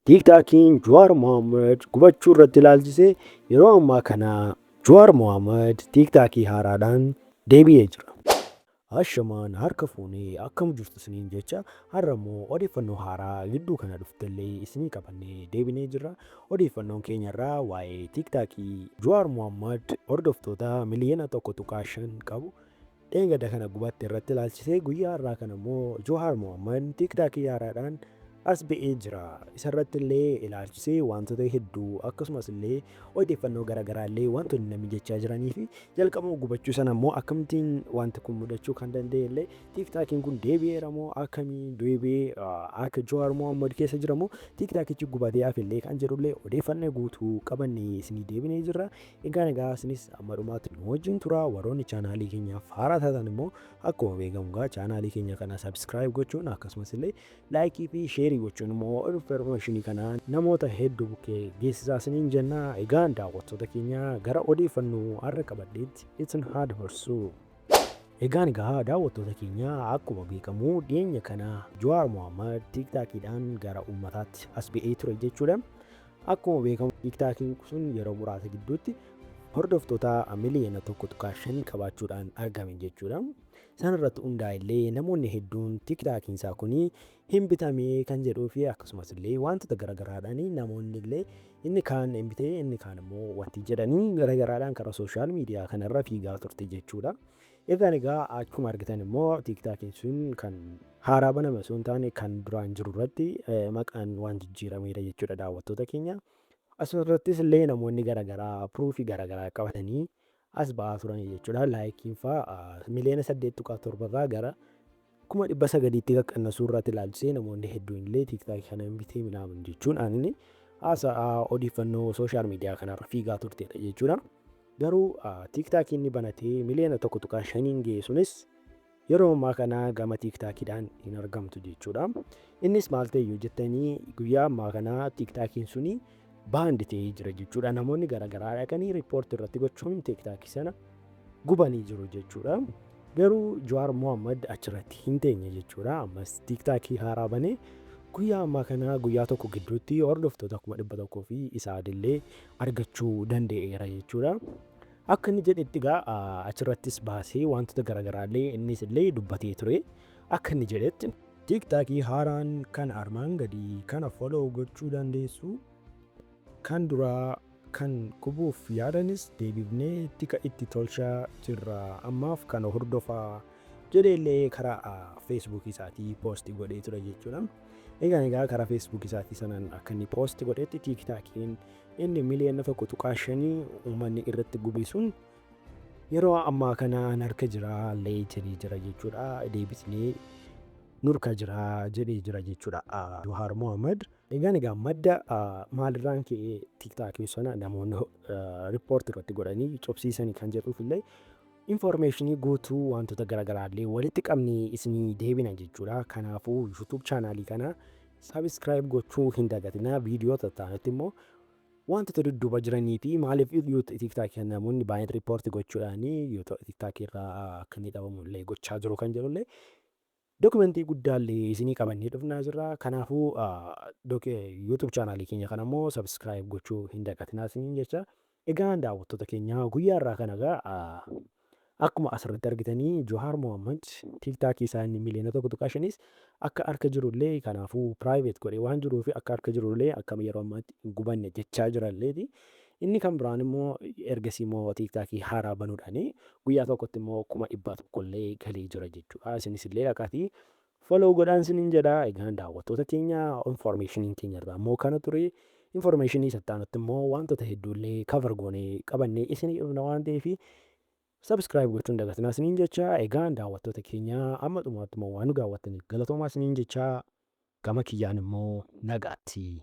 TikTokiin Jawaar Mohaammed gubachuu irratti ilaalchisee yeroo ammaa kana Jawaar Mohaammed TikTokii haaraadhaan deebi'ee jira. Ashamaan, harka fuunee, akkam jirtu isiniin jecha. Har'a immoo odeeffannoo haaraa gidduu kana dhuftellee isinii qabannee deebinee jirra. Odeeffannoon keenya irraa waa'ee TikTokii Jawaar Mohaammed hordoftoota miliyoona 1.5 qabu dheengadda kana gubatte irratti ilaalchisee, guyyaa har'aa kana immoo Jawaar Mohaammed TikTokii haaraadhaan as ba'ee jira. Isarratti illee ilaalchisee wantoota hedduu, akkasumas illee odeeffannoo garaagaraa illee wantoonni namni jechaa jiranii fi jalqabuma gubachuu sana immoo akkamittiin wanti kun mudachuu kan danda'e illee, TikTokiin kun deebi'eera moo akkamii deebi'ee akka Jawaar Mohaammed keessa jira moo TikTokichi gubatee hafe illee kan jedhullee odeeffannoo guutuu qabannee isinii deebinee jirra. Egaa isinis amma dhumaatti nu wajjin tura. Warroonni chaanaalii keenyaaf haaraa taatan immoo akkuma beekamu egaa chaanaalii keenya kana subscribe gochuun, akkasumas illee like fi share gochuun immoo informationii kana namoota hedduu bukkee geessisaa isiniin jenna. Egaan daawwattoota keenya, gara odeeffannoo har'a qabadheetti isin haa dabarsu. Egaan egaa daawwattoota keenya, akkuma beekamu dhiyeenya kana Jawaar Mohaammed TikTokiidhaan gara uummataatti as ba'ee ture jechuudha. Akkuma beekamu TikTokiin sun yeroo muraasa gidduutti hordoftoota miliyoona 1.5 qabaachuudhaan argame jechuudha. Isaan irratti hundaa'e illee namoonni hedduun TikTokiin isaa kun hin bitamee kan jedhuu fi akkasumas illee wantoota garaagaraadhaan namoonni illee inni kaan hin bitee, inni kaan immoo wanti jedhanii garaagaraadhaan karaa social media kanarra fiigaa turte jechuudha. Egaan egaa akkuma argitan immoo TikTokiin sun kan haaraa baname osoo hin taane kan duraan jiru irratti maqaan waan jijjiirameedha jechuudha, daawwattoota keenya. Asirrattis illee namoonni garaagaraa proofii garaagaraa qabatanii as ba'aa turan jechuudha. Likeiin fa'aa miliyoona 8.7 irraa gara 900,000tti qaqqannasuu irratti ilaalchisee namoonni hedduun illee TikTokii kana hin bitee minaamin jechuun ani haasa'aa odeeffannoo social media kanarra fiigaa turtedha jechuudha. Garuu TikTokii inni banatee miliyoona 1.5n ga'e sunis yeroo ammaa kana gama TikTokiidhaan hin argamtu jechuudha. Innis maal ta'e yoo jettanii, guyyaa ammaa kana TikTokiin suni banned ta'ee jira jechuudha. Namoonni garaagaraa dhaqanii report irratti gochuun TikTokii sana gubanii jiru jechuudha. Garuu Jawaar Mohaammed achirratti hin teenye jechuudha. Ammas TikTokii haaraa banee guyyaa ammaa kana guyyaa tokko gidduutti hordoftoota 100,000 fi isaa illee argachuu danda'eera jechuudha. Akka inni jedhetti egaa achirrattis baasee wantoota garaagaraa illee innis illee dubbatee ture. Akka inni jedhetti, "TikTokii haaraan kan armaan gadii kana follow gochuu dandeessu. Kan duraa kan gubuuf yaadanis deebifnee tika itti tolchaa jirra, ammaaf kana hordofaa," jedhee illee karaa Facebookii isaatii post godhee ture jechuudha. Egaa karaa Facebookii isaatii sanaan akka inni post godhetti TikTokiin inni miliyoona 1.5 uummanni irratti gube sun yeroo ammaa kana harka jira illee jedhee jira jechuudha. Deebisnee nurka jira jedhee jira jechuudha Jawaar Mohaammed. Egaa madda maalirraan ka'ee TikTokii sana namoonni report irratti godhanii cobsiisanii kan jedhuuf illee informationii guutuu wantoota garaagaraa illee walitti qabnee isinii deebina jechuudha. Kanaafuu YouTube channelii kana subscribe gochuu hin dagatinaa. Viidiyoo tattaanutti immoo wantoota dudduuba jiranii fi maaliif TikTokii namoonni baay'een report gochuudhaan TikTokii irraa akka inni dhabamu illee gochaa jiru kan jedhullee documentii guddaallee isinii qabannee dhufnaa jirra. Kanaafuu YouTube channelii keenya kana immoo subscribe gochuu hin dagatinaa isiniin jecha. Egaa daawwattoota keenya, guyyaa irraa kana egaa akkuma asirratti argitanii Jawaar Mohaammed TikTokii isaa inni miliyoona 1.5s akka harka jirullee, kanaafuu private godhee waan jiruuf akka harka jirullee akka yeroo ammaatti hin gubanne jechaa jiralleeti. Inni kan biraan immoo ergasii immoo TikTokii haaraa banuudhaan guyyaa tokkotti immoo 100,000 illee galee jira jechuudha. Isinis illee dhaqaatii follow godhaan isiniin jedha. Egaan daawwattoota keenya, informationiin keenya irraa immoo kana ture. Informationii isatti immoo wantoota hedduullee cover goonee qabannee isinii dhufna waan ta'eef subscribe gochuun dagatinaa isiniin jecha. Egaan daawwattoota keenya, amma dhumaatti immoo waan nu daawwattaniif galatoomaa isiniin jecha. Gama kiyyaan immoo nagaatti.